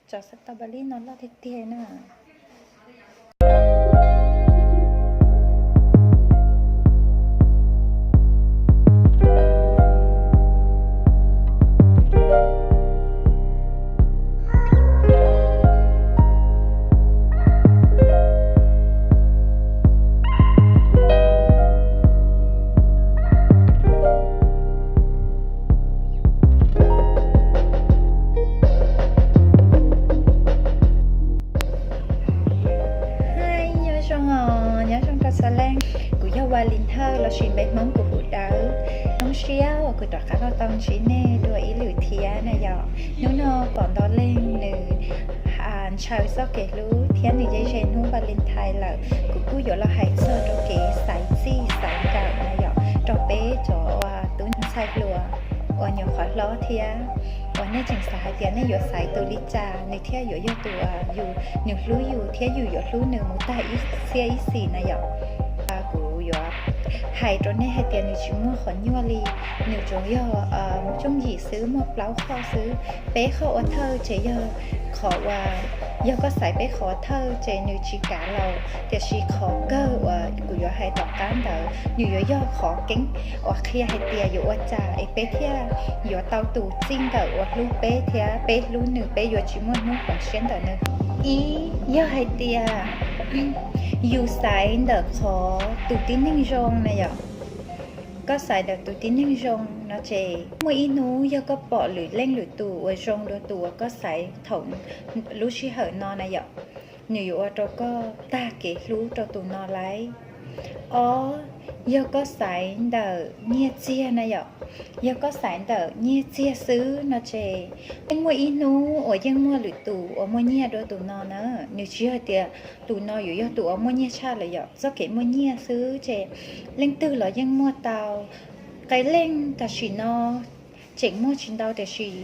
Cov strawberry no loj tiag tiag na. Hi, nyob zoo os, nyob zoo rau txhua leej. Kuv yog Valentine lossis npe Hmoob kuv hu Dawb. Zoo siab uas kuv rov qab los tau ntsib nej dua ib lwm thiab na yom. Hnub no pom ntau leej nws ntshaw txoj kev hlub thiab nws ze ze hnub Valentine lawm, kuv kuj yuav los hais txog rau kev xaiv txij xaiv nkawm na yom, rau peb cov uas tub ntxhais hluas uas nyuam qhuav hlob thiab uas nej tseem xav hais tias nej yuav xaiv tus li cas nws thiaj yuav yog tus uas yus, nws hlub yus thiab yus yuav hlub nws mus tag ib txhiab ib txhis na yom. Kuv yuav hais rau nej hais tias nws tsis muaj qhov nyuaj li, nws tsuas yog yooj yim xwb, muaj plaub qhov xwb. Peb qhov ua thawj ces yog qhov uas, yog koj xaiv peb qhov thawj ces nws tsis kav laus, tiam sis qhov kawg uas kuv yuav hais tom qab ntawd nws yuav yog qhov keeb uas qhia hais tias yuav ua cas es peb thiaj yuav tau tus txij nkawm uas hlub peb thiab peb hlub nws, peb yuav tsis muaj hnub khoov siab ntawm nws. Ib, yog hais tias yus xaiv ntawm qhov tus tib neeg zoo na yom, koj xaiv ntawm tus tib neeg zoo no ces muaj ib hnub yog koj pom lwm leej lwm tus uas zoo dua tus uas koj xaiv thaum lub sij hawm no na yom, nws yuav ua rau koj tag kev hlub rau tus no lauj. Ob, yog koj xaiv ntawm nyiaj txiag na yom, yog koj xaiv ntawm nyiaj txiag xwb no ces yeej muaj ib hnub uas yeej muaj lwm tus uas muaj nyiaj dua tus no na. Nws tsis yog tias tus no yuav yog tus uas muaj nyiaj tshaj lawm yom, txoj kev muaj nyiaj xwb ces leej twg los yeej muaj tau. Qee leej tam sim no tseem muaj tsis ntau tiam sis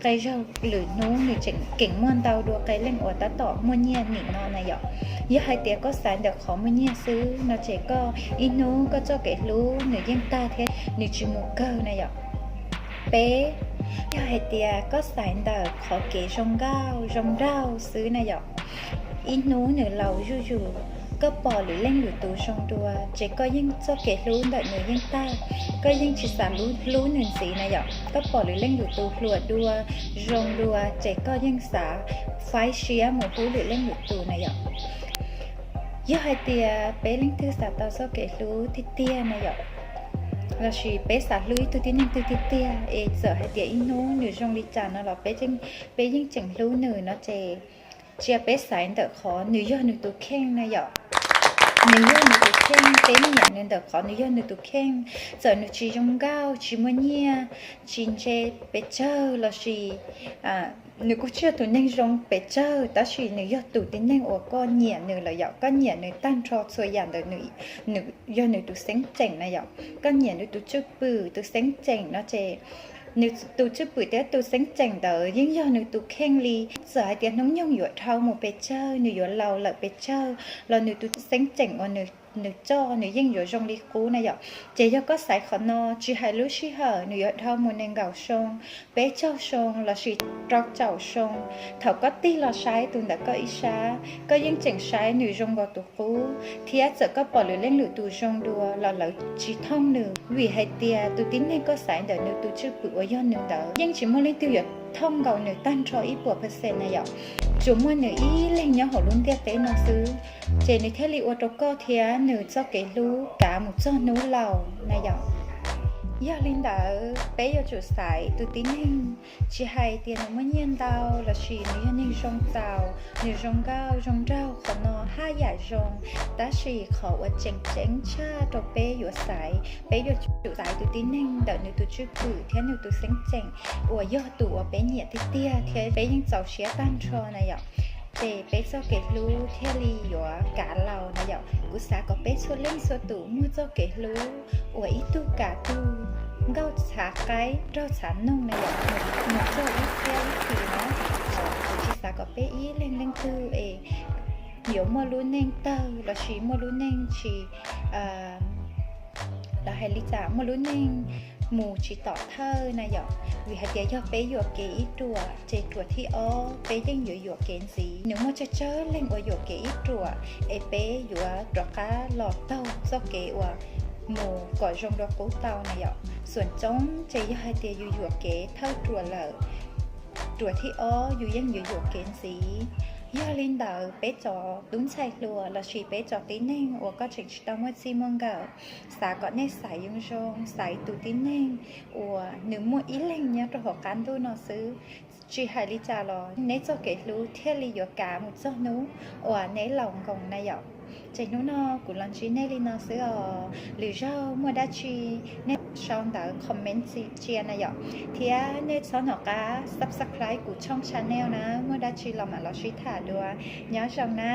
qee zaug lwm hnub nws tseem keem muaj ntau dua qee leej uas tab tom muaj nyiaj nim no na yom. Yog hais tias koj xaiv ntawm qhov muaj nyiaj xwb no ces koj ib hnub koj txoj kev hlub nws yeej tag thiab nws tsis mus kawg na yom. Peb, yog hais tias koj xaiv ntawm qhov kev zoo nkauj zoo nraug xwb na yom, ib hnub nws laus zuj zus, koj pom lwm leej lwm tus zoo dua ces koj yeej txoj kev hlub ntawm nws yeej tag, koj yeej tsis xav hlub, hlub nws ntxiv na yom. Koj pom lwm leej lwm tus hluas dua, zoo dua ces koj yeej xav faib siab mus hlub lwm leej lwm tus na yom. Yog hais tias peb leej twg xav tau txoj kev hlub tiag tiag na yom, lossis peb xav hlub ib tug tib neeg twg tiag tiag es txawm hais tias ib hnub nws zoo li cas no los peb, peb yeej tseem hlub nws no ces cia peb xaiv ntawm qhov nws yog nws tus kheej na yom. Nws yog nws tus kheej, peb nyiam nws ntawm qhov nws yog nws tus kheej. Txawm nws tsis zoo nkauj, tsis muaj nyiaj, tsis ntse pes tsawg lossis nws kuj tsis yog tus neeg zoo pes tsawg, tab sis nws yog tus tib neeg uas koj nyiam nws lawm yom, koj nyiam nws tag nrho txhua yam ntawm nws, nws yog nws tus xeeb ceem na yom. Koj nyiam nws tus cwj pwm, tus xeeb ceem no ces nws tus cwj pwm thiab tus xeeb ceem ntawd yeej yog nws tus kheej li. Txawm hais tias hnub nyoog yuav dhau mus pes tsawg, nws yuav laus lawm pes tsawg los nws tus xeeb ceem uas nws coj nws yeej yuav zoo li qub na yom. Ces yog koj xaiv qhov no, tsis hais lub sij hawm nws yuav dhau mus nees nkaum xyoo, peb caug xyoo lossis rau caum xyoo, thaum koj tig los saib tus ntawm koj ib sab, koj yeej tseem saib nws zoo nkaus tus qub, thiab txawm koj pom lwm leej lwm tus zoo dua los lawv tsis thooj nws, vim hais tias tus tib neeg koj xaiv ntawm nws tus cwj pwm uas yog nws ntawd yeej tsis muaj leej twg yuav thooj nkaus nws tag nrho ib puas percent na yom. Tsuas muaj nws ib leeg nyob hauv lub ntiaj teb no xwb, ces nws thiaj li ua rau koj thiab nws txoj kev hlub kav mus txog hnub laus na yom. Yog li ntawd peb yuav tsum xaiv tus tib neeg, tsis hais tias nws muaj nyiaj ntau lossis nws yog neeg zoo txaus, nws zoo nkauj zoo nraug, qhov no haj yam zoo, tab sis qhov uas tseem ceeb tshaj rau peb yuav xaiv, peb yuav tsum xaiv tus tib neeg ntawm nws tus cwj pwm thiab nws tus xeeb ceem uas yog tus uas peb nyiam tiag tiag thiab peb yeej txaus siab tag nrho na yom. Ces peb txoj kev hlub thiaj li yuav kav laus na yom. Kuv xav kom peb txhua leej txhua tus muaj txoj kev hlub uas ib tug kav tug, nkauj txhav qaib, nraug txhav noog na yom, mus txog ib txhiab ib txhis na. Kuv tsis xav kom peb ib leeg leej twg es yuav muaj lub neej tawg lossis muaj lub neej tsis, los hais li cas, muaj lub neej mus tsis tom thawj na yom. Vim hais tias yog peb yuam kev ib ruam ces ruam thib ob peb yeej yuav yuam kev ntxiv. Nws muaj tsawg tsawg leej uas yuam kev ib ruam es peb yuav rov qab los taug txoj kev uas mus kom zoo dua qub tau na yom. Xoom coob ces yog hais tias yus yuam kev thawj ruam lawm, ruam thib ob yus yeej yuav yuam kev ntxiv. Yog li ntawd peb cov tub ntxhais hluas lossis peb cov tib neeg uas koj tseem tsis tau muaj txij muaj nkawm, xav kom nej xaiv zoo zoo, xaiv tus tib neeg uas nws muaj ib leeg nyob rau hauv qab ntuj no xwb. Tsis hais li cas los neb txoj kev hlub thiaj li yuav kav mus txog hnub uas neb laus nkoos na yom. Ces hnub no kuv los ntsib nej li no xwb os. Lwm zaug muaj dab tsi nej sau ntawv comment ntxiv cia na yom. Thiab nej txhob hnov qab subscribe kuv tshooj channel na, muaj dab tsi los mam los sib tham dua. Nyob zoo na.